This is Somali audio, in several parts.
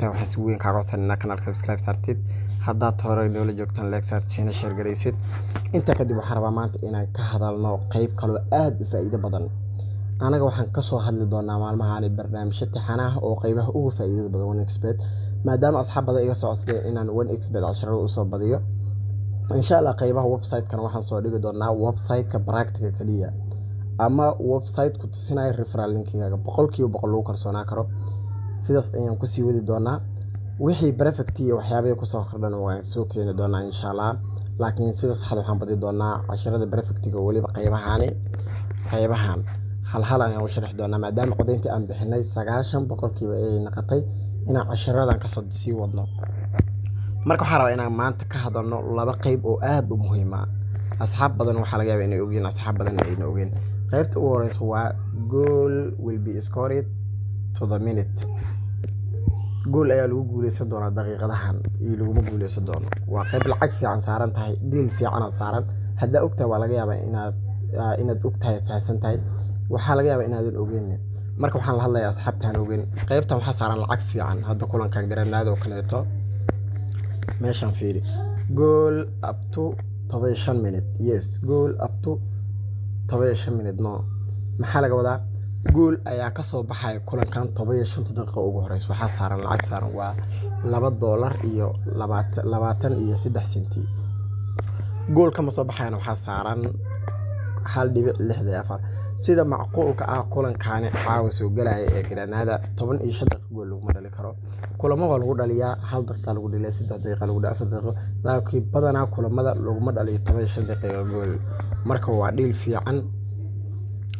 Waxaan si weyn kaaga codsanayna kanaalka subscribe saartid, haddaad hore noola joogtaan like saartid, share share garaysid. Intaa kadib, waxaan rabaa maanta inaan ka hadalno qeyb kaloo aad u faa'iido badan. Anaga waxaan kasoo hadli doonaa maalmahaani barnaamijyo taxane ah oo qeybaha ugu faa'iidada badan 1xBet, maadaama asxaab badan iga soo codsadeen inaan 1xBet casharada usoo badiyo. Insha Allah qeybaha website-kan waxaan soo dhigi doonaa website-ka practice kaliya ama website ku tusinaya referral linkigaaga 100% lagu kalsoonaan karo. Sidaas ayaan kusii wadi doonaa. Wixii perfect iyo waxyaabihii kusoo kordhan waan soo keeni doonaa insha Allah, laakiin sida saxda waxaan badi doonaa casharada perfectiga. Weliba qeybahaani, qeybahan hal hal ayaan u sharixi doonaa, maadaama codeyntii aan bixinay 90% ay noqotay inaan casharadan kasoo sii wadno. Marka waxaan rabaa inaan maanta ka hadalno laba qeyb oo aad u muhiim ah. Asxaab badan waxaa laga yaabaa inay ogyihiin, asxaab badan ayna ogeyn. Qeybta ugu horeysa waa goal will be scored to the minute. Gool ayaa lagu guuleysan doonaa daqiiqadahan iyo laguma guuleysan doono. Waa qeyb lacag fiican saaran tahay, deal fiicana saaran. Haddaa ogtahay, waa laga yaabaa inaad ogtahay, fahansan tahay. Waxaa laga yaabaa inaadan ogeyn. Marka waxaan la hadlayaa asxaabtaan ogeyn. Qeybtan waxaa saaran lacag fiican. Hadda kulankan Granada oo kaleeto, meeshan fiiri, goal up to 15 minute. Yes, goal up to 15 minute. No, maxaa laga wadaa? Gool ayaa kasoo baxaya kulankan 15-ta daqiiqo ugu horeysa. Waxaa saaran lacag saaran waa $2 iyo 23 senti. Gool kama soo baxayana waxaa saaran 1.64. Sida macquulka ah, kulankaani caawa soo galaya ee Granada, 15 daqiiqo gool laguma dhali karo. Kulamo waa lagu dhaliyaa, 1 daqiiqa lagu dhaliyaa, 3 daqiiqa lagu dhaliyaa, 4 daqiiqo, laakiin badanaa kulamada laguma dhaliyo 15 daqiiqo gool. Marka waa deal fiican,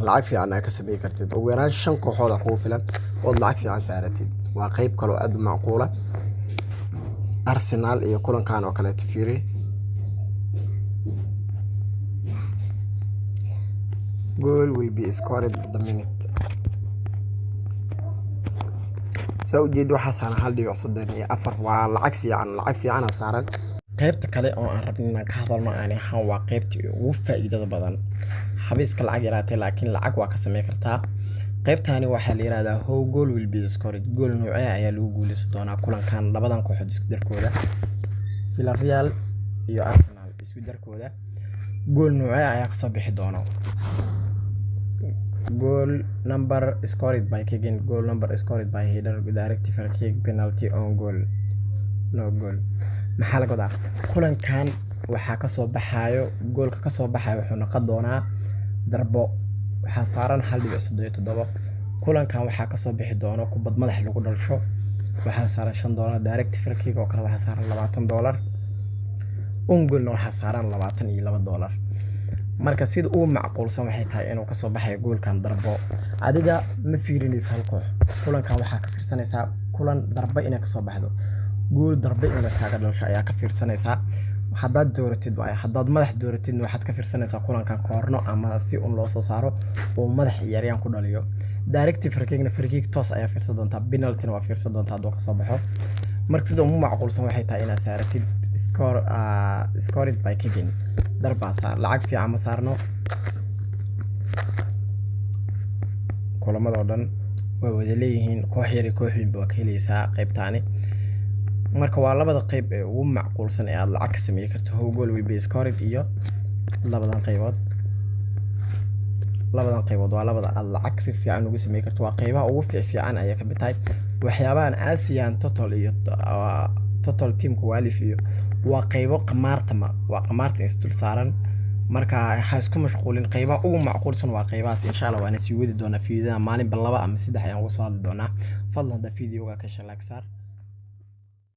lacag fiican aad ka samey kartid. Ugu yaraan shan kooxood aa kugu filan ood lacag fiican saaratid. Waa qeyb kaloo aad u macquula. Arsenal iyo kulankan oo kaleeto fiiri, goal will be scored the minute. Saa ujeedi, waxaa saaran 1.34. Waa lacag fiican, lacag fiicana saaran. Qaybta kale oo aan rabin inaan ka hadalno aan ahaan waa qaybtii ugu faa'iidada badan. Xabiiska lacag yaraatay, laakiin lacag waa ka sameyn kartaa. Qaybtani waxaa la yihahdaa how goal will be scored. Goal noocee ayaa lagu guuleysan doonaa kulankan? Labadan kooxood isku darkooda, Villarreal iyo Arsenal isku darkooda, gool noocee ayaa kasoo bixi doono? Goal number scored by kicking, goal number scored by header, direct free kick, penalty, own goal, no goal. Maxaa laga wadaa? Kulankan waxaa kasoo baxayo, goolka kasoo baxayo wuxuu noqon doonaa darbo, waxaa saaran 1.37. Kulankan waxaa kasoo bixi doono kubad madax lagu dhalsho, waxaa saaran $5. Direct free kick oo kale waxaa saaran $20. Own goalna waxaa saaran $22. Marka sida ugu macquulsan waxay tahay inuu kasoo baxayo goolkan darbo. Adiga ma fiirinaysa hal koox. Kulankan waxaa ka fiirsanaysaa kulan darbe inay kasoo baxdo, gool darbe in layskaaga dhalsho ayaa ka fiirsanaysaa haddaad dooratid. Waay haddaad madax dooratidna, waxaad ka fiirsanaysaa kulankan koorno ama si un loo soo saaro uu madax ciyaaryahan ku dhaliyo. Direct free kickna free kick toos ayaa fiirsan doontaa, penaltyna waa fiirsan doontaa hadduu kasoo baxo. Marka sida ugu macquulsan waxay tahay inaad saaratid score scored by kicking, darbaa saar. Lacag fiican ma saarno. Kulamadoo dhan waa wada leeyihiin, koox yar iyo koox weynba waa ka heleysaa qaybtaani. Marka waa labada qeyb ee ugu macquulsan ee aad lacag ka sameyn karto, how goal will be scored iyo labadan qaybood. Labadan qaybood waa labada aad lacag si fiican ugu sameyn karto, waa qeybaha ugu fiican ayay kamid tahay. Waxyaabahan Asian total iyo total team qualify iyo waa qeybo qamaartama, waa qamaarta isdul saaran. Marka ha isku mashquulin, qeybaha ugu macquulsan waa qeybahaas. Insha Allah waana sii wadi doonaa fiidiyada, maalinba laba ama saddex ayaan uga soo hadli doonaa. Fadlan hadda videoga ka hesha like saar.